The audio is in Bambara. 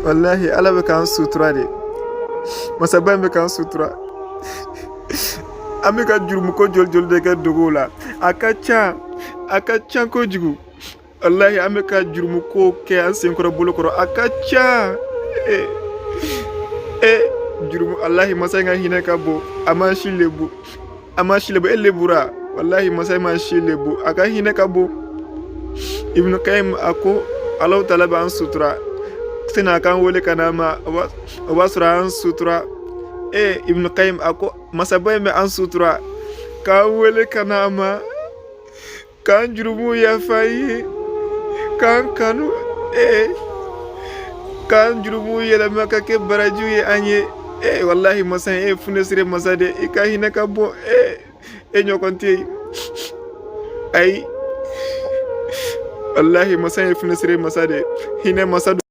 Walahi, Ala bɛ k'an sutura de. Masaba in bɛ k'an sutura. An bɛ ka jurumuko joli joli de kɛ dogo la? A ka ca, a ka ca kojugu. Walahi, an bɛ ka jurumuko kɛ an senkɔrɔ, bolokɔrɔ, a ka ca. E e jurumu, walahi, masa in ka hinɛ ka bon. A m'an si lebu, a m'an si lebu. E lebura. Walahi, masa in m'an si lebu, a ka hinɛ ka bon. Ibnu Kayim a ko Alahu Taala b'an sutura sani a k'an wele ka na ma, o b'a sɔrɔ an sutura. E Ibnu Kayim a ko masaba in bɛ an sutura k'an wele ka na a ma, k'an jurumu yafa ye, k'an kanu, ee, k'an jurumu yɛlɛma ka kɛ barajiw ye an ye. Ee, walahi, masa in, e ye funesire masa de, i ka hinɛ ka bon. Ee, e ɲɔgɔn tɛ yen, ayi. Walahi, masa in ye funesire masa de, hinɛ masa.